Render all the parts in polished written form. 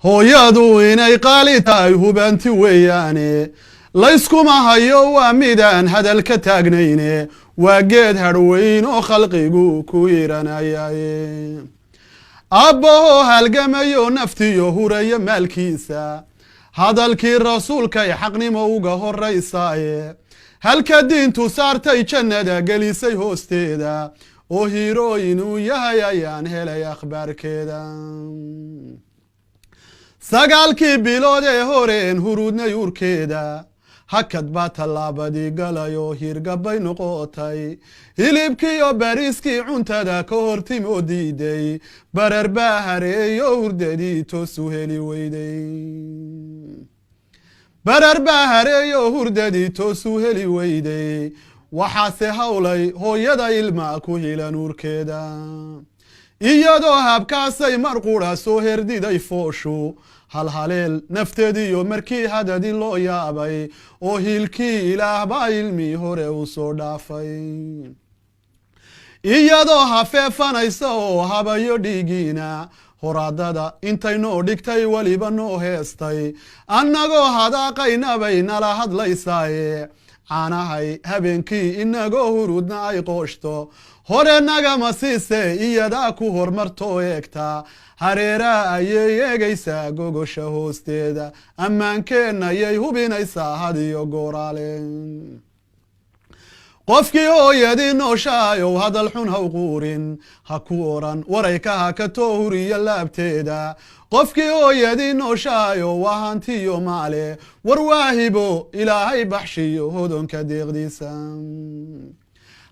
Hooyadu inay qaali tahay hubanti weeyaane, layskuma hayo, waa midaan hadal ka taagnayne, waa geed hadhweyn oo khalqigu ku iiranayaye. Aabbahoo halgamayo, naftiyo huraya maalkiisa, hadalkii rasuulkay xaqnimo uga horaysaaye, halka diintu saartay, jannada gelisay hoosteeda, oo hiirooyin uu yahay ayaan helay akhbaarkeeda. 9-kii bilood ee horeen huruudnay urkeeda, hakad baa tallaabadii galayoo hirgabay noqotay. Hilibkiiyo bariiskii cuntada ka hortimoo diiday, barar baa hareeyo, hurdadii toosu heli weyday. Barar baa hareeyo, hurdadii toosu heli weyday. Waxaase hawlay hooyada ilmaa ku hilan uurkeeda, iyadoo habkaasay mar qura soo herdiday fooshu, halhaleel nafteediyo markii hadadi loo yaabay, oo hiilkii Ilaah baa ilmii hore u soo dhaafay. Iyadoo hafeefanaysa oo habayo dhiigiina, horaadada intay noo dhigtay, weliba noo heestay, annagoo hadaaqaynabay nala hadlaysaaye. Caanahay habeenkii inagoo hurudna ay qooshto, hore nagama siise, iyadaa ku hormartoo eegtaa. Hareeraha ayay eegaysaa, gogosha hoosteeda ammaankeenna ayay hubinaysaa had iyo gooraale. Qofkii hooyadii nooshahayow, hadal xun ha u quurin, ha ku oran warayka hakatoo huriya laabteeda. Qofkii hooyadii nooshahayow, waa hantiyo maale, war waahibo Ilaahay baxshiyo hodonka deeqdiisa.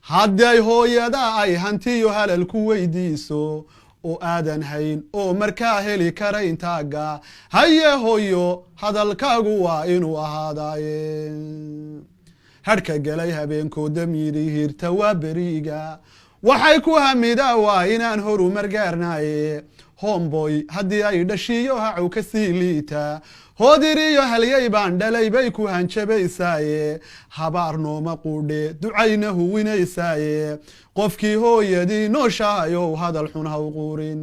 Hadday hooyada ay hantiyo halal ku weydiiso oo aadan hayn, oo markaa heli karayn taagga, haye hooyo, hadalkaagu waa inuu ahaadaaye. Hadhka galay habeenkoo damyidhi, hirta waa beriga, waxay ku hamidaa waa inaan horumar gaarnaaye. Homeboy haddii ay dhashiyo hacow ka sii liita, hoodiriyo halyay baan dhalay bay ku hanjabaysaaye. Habaar nooma quudhe, ducayna huwinaysaaye. Qofkii hooyadii nooshahayow, hadal xun ha u quurin.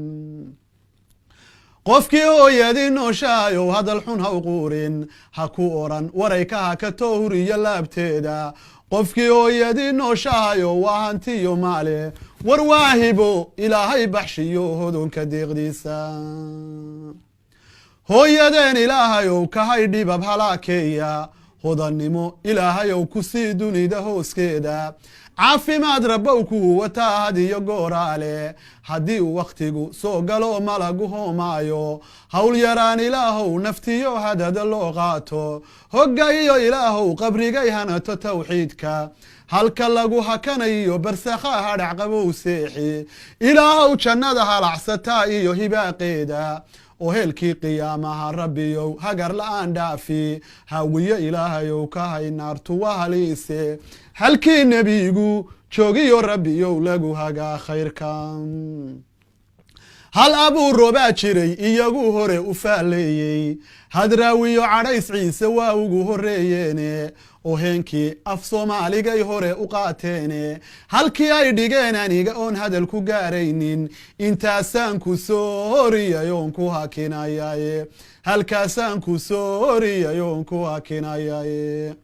Qofkii hooyadii nooshahayow, hadal xun ha u quurin, ha ku oran warayka hakatoo huriyo laabteeda. Qofkii hooyadii nooshahayo, waa hantiyo maale, war waahibo Ilaahay baxshiyo hodonka deeqdiisa. Hooyadeen Ilaahayow kahay dhibab halaakeeya, hodannimo Ilaahayow ku sii dunida hooskeeda, caafimaad Rabbow kuu wataa had iyo gooraale. Haddii uu wakhtigu soo galo malagu hoomaayo, hawl yaraan Ilaahow naftiyo hadada loo qaato, hogga iyo Ilaahow qabrigay hanato tawxiidka, halka lagu hakanayo barsakha hadhac qabow seexi. Ilaahow jannada halacsataa iyo hibaaqeeda, oo heelkii qiyaamaha Rabbiyow hagar la-aan dhaafi. Hawiyo Ilaahayow ka hay naartuwa haliise, halkii nebigu joogiyo Rabbiyow lagu hagaa khayrka. Hal abuuro baa jiray iyagu hore u faaleeyey, Hadraawiyo Cadhays Ciise waa ugu horreeyeene, oo heenkii af Soomaaligay hore u qaateene. Halkii ay dhigeen aniga oon hadal ku gaaraynin, intaasaan ku soo horiyay oon ku hakinayaye. Halkaasaan ku soo horiyay oon ku hakinayaye.